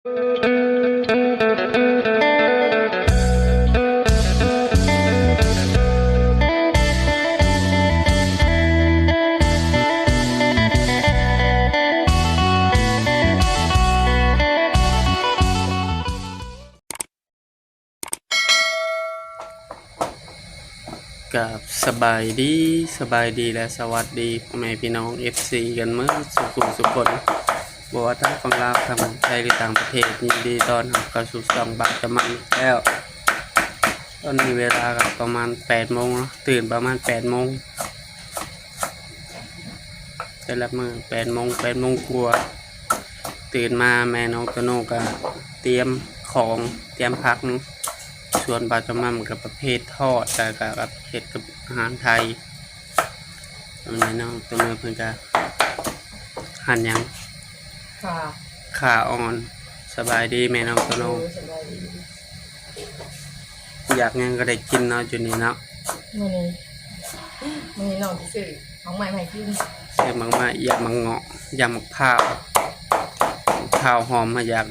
ກາບສະບາຍດີ, ສະບາຍດີ ແລະ ສະຫວັດດີພໍ່ແມ່ພີ່ນ້ອງ ເອັຟຊີ ກັນໝົດສູ່ຜູ້ສູ່ຄົນ, ບໍ່ວ່າທາງຝັ່ງລາວ, ທາງໄທ ຫຼື ຕ່າງປະເທດ, ຍິນດີຕ້ອນຮັບເຂົ້າສູ່ຊ່ອງບ່າວຈຳໝ່ຳອີກແລ້ວ. ຕອນນີ້ເວລາກໍປະມານແປດໂມງເນາະ, ຕື່ນປະມານແປດໂມງ. ແຕ່ລະມື້ແປດໂມງ, ແປດໂມງກວ່າ ຕື່ນມາແມ່ນ້ອງໂຕໂນ່ກໍຕຽມຂອງ, ຕຽມຜັກ, ສ່ວນບ່າວຈຳໝ່ຳກໍປະເພດທອດ ແລ້ວກໍປະເພດກັບອາຫານໄທ. ແມ່ນ້ອງໂຕໂນ່ເພິ່ນກໍ ຫັ້ນຫຍັງ? ຂ່າ ຂ່າອ່ອນ. ສະບາຍດີແມ່ນ້ອງໂຕໂນ່. ໂດຍ ສະບາຍດີ. ຢາກຫຍັງກໍໄດ້ກິນເນາະ ຢູ່ນີ້ເນາະ. ມື້ນີ້ ມື້ນີ້ນ້ອງຊິຊື້ໝາກໄມ້ມາໃຫ້ກິນ. ຊື້ໝາກໄມ້, ຢາກໝາກເງາະ, ຢາກໝາກພ້າວ, ໝາກພ້າວຫອມ ຫາຢາກ.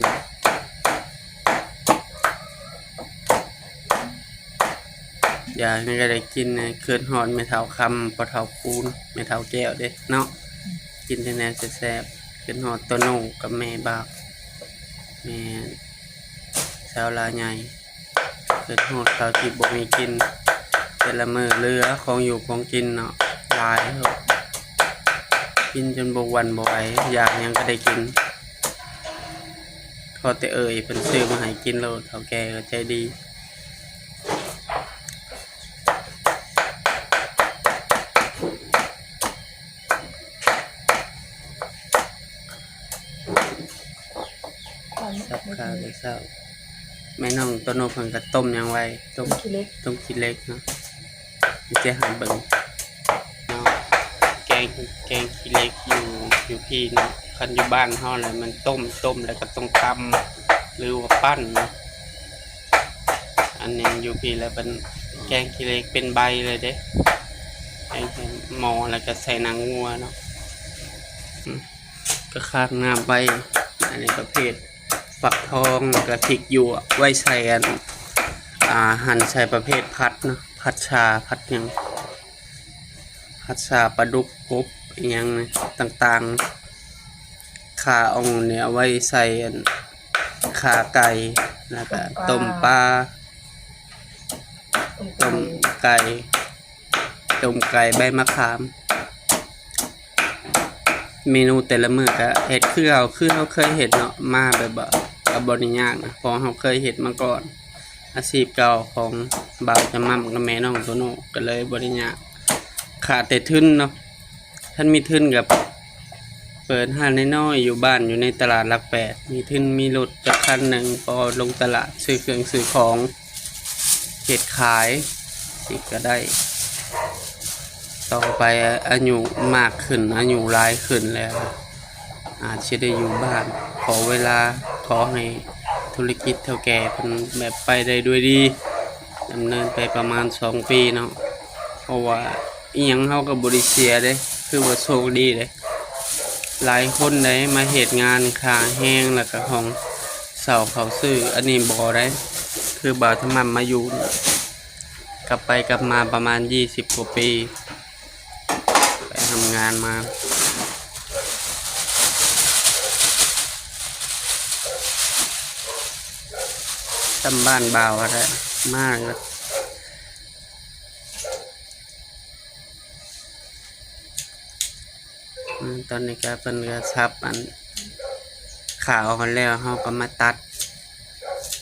ຢາກຫຍັງກໍໄດ້ກິນ. ຄິດຮອດແມ່ເຖົ້າຄຳ, ພໍ່ເຖົ້າຄູນ, ແມ່ເຖົ້າແກ້ວເດ້ເນາະ. ກິນແຕ່ແນວແຊບໆ. ຄິດຮອດໂຕໂນ່ກັບແມ່ບ່າວ, ແມ່ສາວຫຼ້າໃຫຍ່. ເກີດຮອດເຂົາທີ່ບໍ່ມີກິນ, ແຕ່ລະມື້ເຫຼືອຂອງຢູ່ຂອງກິນເນາະ ຫຼາຍໂພດ, ກິນຈົນບໍ່ຫວັ່ນບໍ່ໄຫວ, ຢາກຫຍັງກໍໄດ້ກິນ. ຂໍແຕ່ເອີ່ຍເພິ່ນຊື້ມາໃຫ້ກິນໂລດ, ເຖົ້າແກ່ກໍໃຈດີ. ສັບຂາແຕ່ເຊົ້າ. ແມ່ນ້ອງໂຕໂນ່ເພິ່ນກໍຕົ້ມຫຍັງໄວ້? ຕົ້ມ ຕົ້ມຂີ້ເຫຼັກ ຕົ້ມຂີ້ເຫຼັກເນາະ. ຊິໃຫ້ເບິ່ງເນາະ, ແກງ ແກງຂີ້ເຫຼັກຢູ່ ຢູ່ພີ້ເນາະ. ຄັນຢູ່ບ້ານເຮົາແລ້ວມັນຕົ້ມ, ຕົ້ມແລ້ວກໍຕ້ອງຕຳ ຫຼືວ່າປັ້ນເນາະ. ອັນນີ້ຢູ່ພີ້ແລ້ວເພິ່ນແກງຂີ້ເຫຼັກເປັນໃບເລີຍເດ້, ແກງໃສ່ໝໍ້ແລ້ວກໍໃສ່ໜັງງົວເນາະ. ອືມ ກໍຄາກນ້ຳໄວ້. ອັນນີ້ປະເພດຟັກທອງ ແລ້ວກໍພິກຫຍວກ ໄວ້ໃສ່ອັນ ອ່າ ຫັ່ນໃສ່ປະເພດຜັດເນາະ, ຜັດຊາ ຜັດຫຍັງ, ຜັດຊາປາດຸກ ກົບ ອີ່ຫຍັງຕ່າງໆ. ຂ່າອ່ອນນີ້ເອົາໄວ້ໃສ່ອັນ ຂ່າໄກ່ ແລ້ວກໍຕົ້ມປາ ຕົ້ມໄກ່ ຕົ້ມໄກ່ ໃບມະຂາມ. ເມນູແຕ່ລະມື້ກໍເຮັດຄືເຮົາ ຄືເຮົາເຄີຍເຮັດເນາະ, ມາແບບວ່າກໍບໍ່ໄດ້ຍາກນະ ເພາະເຮົາເຄີຍເຮັດມາກ່ອນ. ອາຊີບເກົ່າຂອງບ່າວຈຳໝ່ຳກັບແມ່ນ້ອງໂຕໂນ່ ກໍເລີຍບໍ່ໄດ້ຍາກ, ຂາດແຕ່ທຶນເນາະ. ຄັນມີທຶນກໍເປີດຮ້ານນ້ອຍໆຢູ່ບ້ານ ຢູ່ໃນຕະຫຼາດຫຼັກແປດ, ມີທຶນ ມີລົດຈັກຄັນໜຶ່ງ ພໍລົງຕະຫຼາດຊື້ເຄື່ອງຊື້ຂອງ ເຮັດຂາຍ ຊິກໍໄດ້. ຕໍ່ໄປອາຍຸມາກຂຶ້ນ ອາຍຸຫຼາຍຂຶ້ນແລ້ວ ອາດຊິໄດ້ຢູ່ບ້ານ. ຂໍເວລາ, ຂໍໃຫ້ທຸລະກິດເຖົ້າແກ່ເພິ່ນແບບໄປໄດ້ດ້ວຍດີ, ດຳເນີນໄປປະມານສອງປີເນາະ. ເພາະວ່າອີ່ຫຍັງເຮົາກໍບໍ່ໄດ້ເສຍເດ້, ຖືວ່າໂຊກດີເດ້. ຫຼາຍຄົນໃດມາເຮັດງານຄ່າແຮງ ແລ້ວກໍຫ້ອງເຊົ່າເຂົາຊື້, ອັນນີ້ບໍ່ໄດ້. ຄືບ່າວທຳມາມາຢູ່ ກັບໄປກັບມາປະມານຊາວກວ່າປີ ໄປທຳງານມາ ຕາມບ້ານບ່າວຫັ້ນແຫຼະ ມາກໍ ອືມ ຕອນນີ້ກໍເພິ່ນກໍສັບອັນ ຂາອ່ອນແລ້ວ ເຮົາກໍມາຕັດ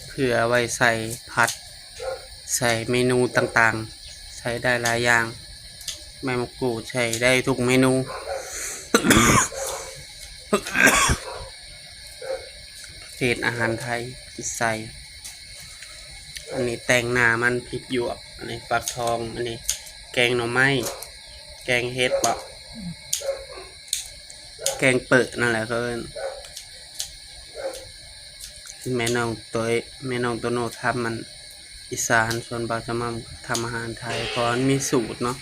ເພື່ອໄວ້ໃສ່ຜັດ ໃສ່ເມນູຕ່າງໆ ໃຊ້ໄດ້ຫຼາຍຢ່າງ. ໃບມະກູດໃຊ້ໄດ້ທຸກເມນູ ປະເພດອາຫານໄທທີ່ໃສ່. ອັນນີ້ແຕ່ງໜ້າມັນ ພິກຫຍວກ, ອັນນີ້ຟັກທອງ, ອັນນີ້ແກງໜໍ່ໄມ້ ແກງເຫັດເບາະ ແກງເປິນັ້ນແຫຼະເຂົາເອີ້ນ. ແມ່ນ້ອງໂຕ ແມ່ນ້ອງໂຕໂນ່ທຳອັນອີສານ, ສ່ວນບ່າວຈະມາທຳອາຫານໄທ ເພາະມັນມີສູດເນາະ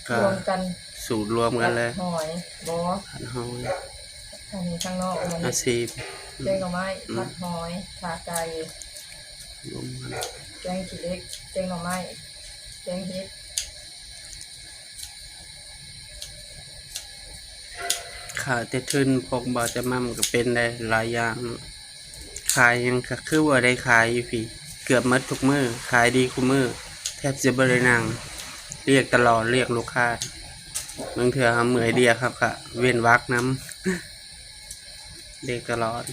ກໍລວມກັນ ສູດລວມກັນເລີຍ ຫອຍ ບໍ່ ຜັດຫອຍ. ອັນນີ້ທາງນອກມັນ ອາຊີບ ແກງໜໍ່ໄມ້ ອືມ ຜັດຫອຍ ຂາໄກ່ ລວມມັນ ແກງຂີ້ເຫຼັກ ແກງໜໍ່ໄມ້ ແກງເຫັດ. ຂາຍແຕ່ທຶນ ພວກບ່າວຈະໝ່ຳກໍເປັນໄດ້ຫຼາຍຢ່າງເນາະ. ຂາຍຫຍັງກໍຄືວ່າໄດ້ຂາຍຢູ່ພີ້ ເກືອບໝົດທຸກມື້ ຂາຍດີຄູ່ມື້ ແທບຈະບໍ່ໄດ້ນັ່ງ ລຽກຕະຫຼອດ ລຽກລູກຄ້າ. ບາງເທື່ອເຮົາເມື່ອຍລຽກ ເຮົາກໍເວັ້ນວັກນຳ ລຽກຕະຫຼອດ.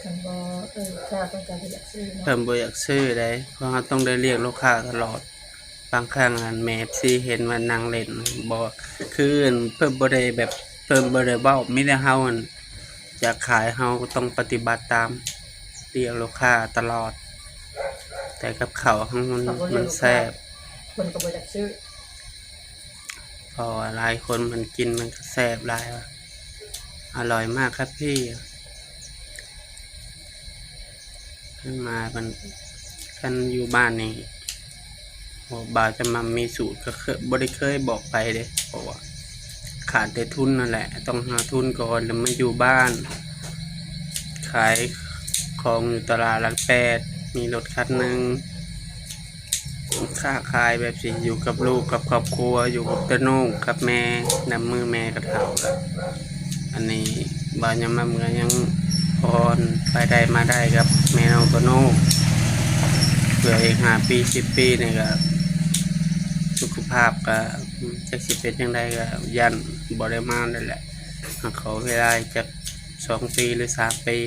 ຄັນບໍ່ ເອີ ລູກຄ້າເພິ່ນກໍບໍ່ຢາກຊື້ເນາະ ເພິ່ນບໍ່ຢາກຊື້ໃດ ເພາະເຮົາຕ້ອງໄດ້ລຽກລູກຄ້າຕະຫຼອດ. ບາງຄັ້ງອັນແມ່ເອັຟຊີເຫັນວ່ານັ່ງຫຼິ້ນ ບໍ່ ຄືເພິ່ນບໍ່ໄດ້ແບບ ເພິ່ນບໍ່ໄດ້ເວົ້າ ມີແຕ່ເຮົາຫັ້ນຢາກຂາຍ ເຮົາກໍຕ້ອງປະຕິບັດຕາມ ລຽກລູກຄ້າຕະຫຼອດ. ແຕ່ກັບເຂົ້າເຮົາມັນ ມັນແຊບ ເພິ່ນກໍບໍ່ຢາກຊື້ ເພາະວ່າຫຼາຍຄົນມັນກິນມັນກໍແຊບຫຼາຍວ່າ ອະລ່ອຍມາກຄັບພີ່. ເພິ່ນມາເພິ່ນ ຄັນຢູ່ບ້ານນີ້ ໂອ້ ບ່າວຈະໝ່ຳມີສູດ ກໍເຄີຍ ບໍ່ໄດ້ເຄີຍບອກໃຜເດ້ ເພາະວ່າຂາດແຕ່ທຶນນັ້ນແຫຼະ ຕ້ອງຫາທຶນກ່ອນ ແລ້ວມາຢູ່ບ້ານ ຂາຍຂອງຢູ່ຕະຫຼາດຫຼັກແປດ ມີລົດຄັນໜຶ່ງ. ຄ້າຂາຍແບບຊິຢູ່ກັບລູກກັບຄອບຄົວ ຢູ່ກັບຕາໂນ້ງກັບແມ່ ນຳມື້ແມ່ກໍເຖົ້າ. ອັນນີ້ບ່າວຍາມມາເມືອຍັງພໍໄປໄດ້ມາໄດ້ກັບແມ່ນ້ອງໂຕໂນ້ ເພື່ອອີກຫ້າປີສິບປີນີ້ກໍສຸຂະພາບກໍຈັກຊິເປັນຈັ່ງໃດ ກໍຢ້ານບໍ່ໄດ້ມາແລ້ວແຫຼະ. ຫາຂໍເວລາຈັກສອງປີຫຼືສາມປີ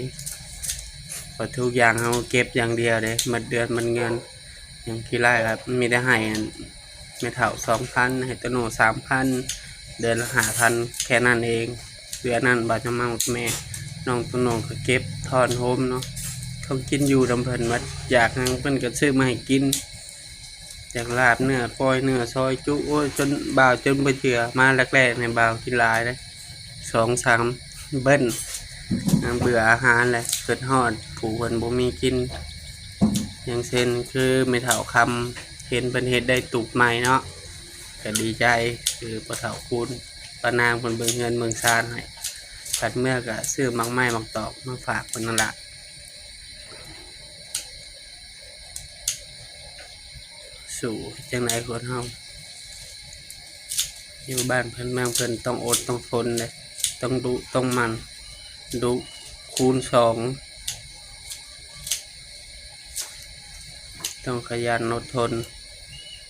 ເພາະທຸກຢ່າງເຮົາເກັບຢ່າງດຽວເດ້ ໝົດເດືອນໝົດເງິນ. ຢ່າງຂີ້ລ້າຍກໍມີແຕ່ໃຫ້ອັນແມ່ເຖົ້າສອງພັນ ໃຫ້ໂຕໂນ້ສາມພັນ ເດືອນລະຫ້າພັນ ແຄ່ນັ້ນເອງ. ເດືອນນັ້ນບ່າວຈະເມົາແມ່ນ້ອງໂຕໂນ້ກໍເກັບທ້ອນໂຮມເນາະ ຂອງກິນຢູ່ນຳເພິ່ນໝົດ ຢາກຫຍັງເພິ່ນກໍຊື້ມາໃຫ້ກິນ ຢາກລາບເນື້ອ ກ້ອຍເນື້ອ ຊອຍຈຸ ໂອ້ຍ ຈົນບ່າວຈົນບໍ່ເຈື່ອ ມາແລກໆນີ້ບ່າວກິນຫຼາຍເດ້. ສອງສາມເບິ່ນ ເບື່ອອາຫານແຫຼະ ຄິດຮອດຜູ້ເພິ່ນບໍ່ມີກິນ. ຢ່າງເຊັ່ນຄືແມ່ເຖົ້າຄຳ ເຫັນເພິ່ນເຮັດໄດ້ຕູບໃໝ່ເນາະ ກໍດີໃຈ ຄືພໍ່ເຖົ້າຄູນປ້ານາງເພິ່ນເບິ່ງເຮືອນເບິ່ງຊານໃຫ້ ກັບເມືອກໍຊື້ໝາກໄມ້ໝາກຕອກມາຝາກເພິ່ນນັ້ນລະ. ສູ້ເຮັດຈັ່ງໃດຄົນເຮົາ ຢູ່ບ້ານເພິ່ນເມືອງເພິ່ນ ຕ້ອງອົດຕ້ອງທົນເດ້ ຕ້ອງດຸຕ້ອງໝັ່ນ ດຸຄູນສອງ ຕ້ອງຂະຫຍັນອົດທົນ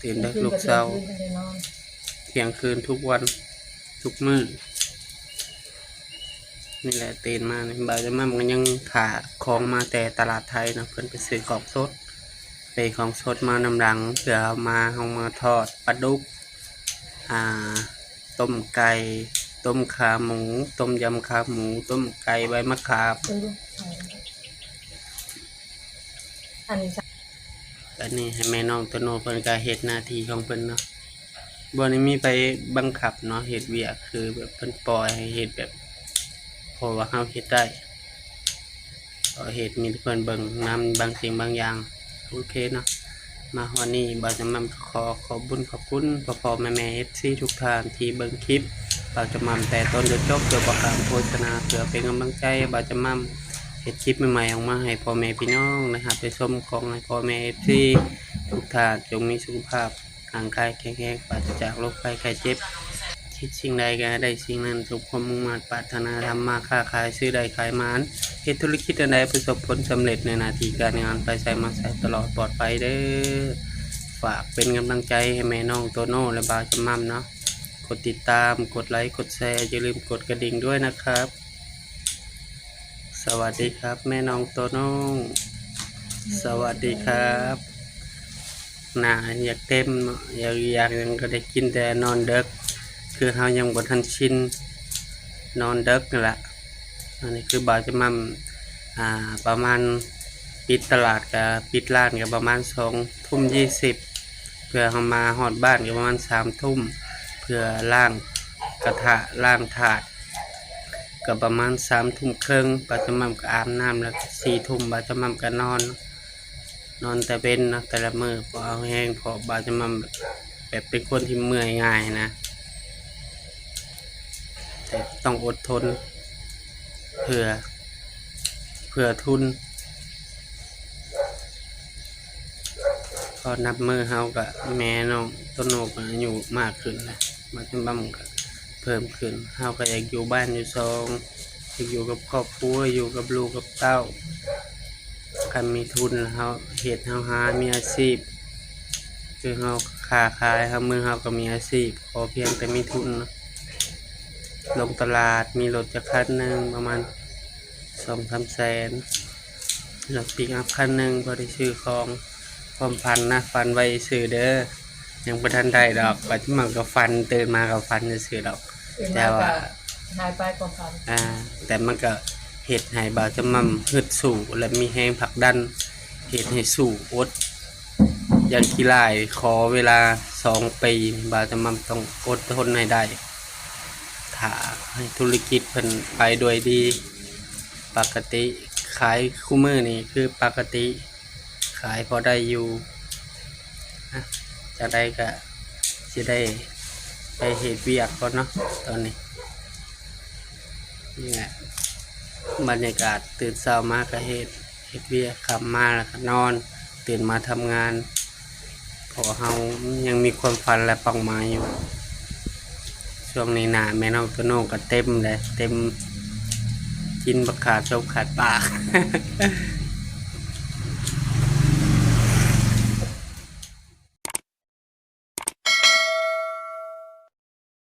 ຕື່ນແຕ່ລຸກເຊົ້າ ທ່ຽງຄືນກໍທ່ຽງຄືນ ທຸກວັນທຸກມື້. ນີ້ແຫຼະ ຕື່ນມານີ້ ບ່າວຈະໝ່ຳກໍຍັງຖ້າຂອງມາແຕ່ຕະຫຼາດໄທເນາະ ເພິ່ນໄປຊື້ຂອງສົດ ໄປຂອງສົດມານຳຫຼັງ ເພື່ອເອົາມາ ເຮົາມາທອດປາດຸກ ອ່າ ຕົ້ມໄກ່ ຕົ້ມຂາໝູ ຕົ້ມຢຳຂາໝູ ຕົ້ມໄກ່ ໃບມະຂາມ. ອັນນີ້ ອັນນີ້ໃຫ້ແມ່ນ້ອງໂຕໂນ້ເພິ່ນກໍເຮັດໜ້າທີ່ຂອງເພິ່ນເນາະ ບໍ່ໄດ້ມີໃຜບັງຄັບເນາະ ເຮັດວຽກຄືແບບເພິ່ນປ່ອຍໃຫ້ເຮັດແບບ ເພາະວ່າເຮົາເຮັດໄດ້ ກໍເຮັດ ມີແຕ່ເພິ່ນເບິ່ງນຳບາງສິ່ງບາງຢ່າງ. ໂອເຄເນາະ ມາຮອດນີ້ບ່າວຈະໝ່ຳກໍຂໍຂອບບຸນຂອບຄຸນພໍ່ໆແມ່ໆເອັຟຊີທຸກທ່ານທີ່ເບິ່ງຄລິບບ່າວຈະໝ່ຳແຕ່ຕົ້ນຈົນຈົບ ໂດຍບໍ່ຂ້າມໂຄສະນາ ເພື່ອເປັນກຳລັງໃຈໃຫ້ບ່າວຈະໝ່ຳເຮັດຄລິບໃໝ່ໆອອກມາໃຫ້ພໍ່ແມ່ພີ່ນ້ອງໄດ້ຮັບໄດ້ຊົມ. ຂໍໃຫ້ພໍ່ແມ່ເອັຟຊີທຸກທ່ານຈົ່ງມີສຸຂະພາບ ຮ່າງກາຍແຂງແຮງ ປາສະຈາກໂລກໄພໄຂ້ເຈັບ ຄິດສິ່ງໃດກໍໃຫ້ໄດ້ສິ່ງນັ້ນ ສົມຄວາມມຸ່ງມາດປາດຖະໜາ ທຳມາຄ້າຂາຍ ຊື້ໄດ້ຂາຍໝານ ເຮັດທຸລະກິດອັນໃດປະສົບຜົນສຳເລັດ ໃນໜ້າທີ່ການງານ ໄປໃສມາໃສຕະຫຼອດປອດໄພເດີ້. ຝາກເປັນກຳລັງໃຈໃຫ້ແມ່ນ້ອງໂຕໂນ້ ແລະ ບ່າວຈຳໝ່ຳເນາະ ກົດຕິດຕາມ ກົດໄລ ກົດແຊ ຢ່າລືມກົດກະດິ່ງດ້ວຍນະຄັບ. ສະຫວັດດີຄັບ ແມ່ນ້ອງໂຕໂນ້ ສະຫວັດດີຄັບ. ໜ້າຢາກເຕັມເນາະ ຢາກ ຢາກຫຍັງກໍໄດ້ກິນແຕ່ນອນເດິກ ຄືເຮົາຍັງບໍ່ທັນຊິນນອນເດິກນັ້ນລະ. ອັນນີ້ຄືບ່າວຈະໝ່ຳ ອ່າ ປະມານປິດຕະຫຼາດກໍ ປິດຮ້ານກໍປະມານສອງທຸ່ມຊາວ ເພື່ອເຮົາມາຮອດບ້ານກໍປະມານສາມທຸ່ມ ເພື່ອລ້າງກະທະ ລ້າງຖາດ ກໍປະມານສາມທຸ່ມເຄິ່ງ ບ່າວຈຳໝ່ຳກໍອາບນ້ຳ ແລ້ວກໍສີ່ທຸ່ມ ບ່າວຈຳໝ່ຳກໍນອນ ນອນແຕ່ເວັນເນາະ ແຕ່ລະມື້ ເພາະເອົາແຮງ ເພາະບ່າວຈຳໝ່ຳແບບເປັນຄົນທີ່ເມື່ອຍງ່າຍນະ. ຕ້ອງອົດທົນ ເພື່ອ ເພື່ອທຶນ. ພໍນັບມື້ເຮົາກະ ແມ່ນ້ອງໂຕໂນ່ກະອາຍຸມາກຂຶ້ນແລ້ວ ບັກຈຳບຳກະເພີ່ມຂຶ້ນ. ເຮົາກະຢາກຢູ່ບ້ານຢູ່ຊ່ອງ ຢາກຢູ່ກັບຄອບຄົວ ຢູ່ກັບລູກກັບເຕົ້າ. ຄັນມີທຶນແລ້ວເຮົາເຮັດ ເຮົາຫາ ມີອາຊີບ ຄືເຮົາຄ້າຂາຍ ເຮົາ ມື້ເຮົາກະມີອາຊີບ ຂໍພຽງແຕ່ມີທຶນເນາະ. ລົງຕະຫຼາດ ມີລົດຈັກຄັນໜຶ່ງ ປະມານສອງສາມແສນ ລົດປິກອັບຄັນໜຶ່ງ ພໍໄດ້ຊື້ຂອງ. ຄວາມຝັນນະ ຝັນໄວ້ຊື່ເດີ້ ຍັງບໍ່ທັນໄດ້ດອກ. ບັກຈຳບຳກະຝັນ ຕື່ນມາກະຝັນຊື່ໆດອກ ແຕ່ວ່າ ຫາຍໄປຄວາມຝັນ ອ່າ ແຕ່ມັນກະເຮັດໃຫ້ບ່າວຈຳບຳຮຶດສູ້ ແລະ ມີແຮງຜັກດັນ ເຮັດໃຫ້ສູ້ອົດຢ່າງຂີ້ລ້າຍ. ຂໍເວລາສອງປີ ບ່າວຈຳບຳຕ້ອງອົດທົນໃຫ້ໄດ້ ຖ້າໃຫ້ທຸລະກິດເພິ່ນໄປດ້ວຍດີ. ປົກກະຕິຂາຍຄູ່ມື້ນີ້ຄືປົກກະຕິ ຂາຍພໍໄດ້ຢູ່. ອະ ຈັ່ງໃດກະຊິໄດ້ໄປເຮັດວຽກກ່ອນເນາະຕອນນີ້. ນີ້ແຫຼະ ບັນຍາກາດຕື່ນເຊົ້າມາກະເຮັດ ເຮັດວຽກ ຄ່ຳມາແລ້ວກະນອນ ຕື່ນມາທຳງານ ເພາະວ່າເຮົາຍັງມີຄວາມຝັນ ແລະ ເປົ້າໝາຍຢູ່. ຊ່ວງນີ້ໜ້າແມ່ນ້ອງໂຕໂນ່ກະເຕັມເດ້ ເຕັມ ກິນບັກຂາມສົມຂາດປາກ.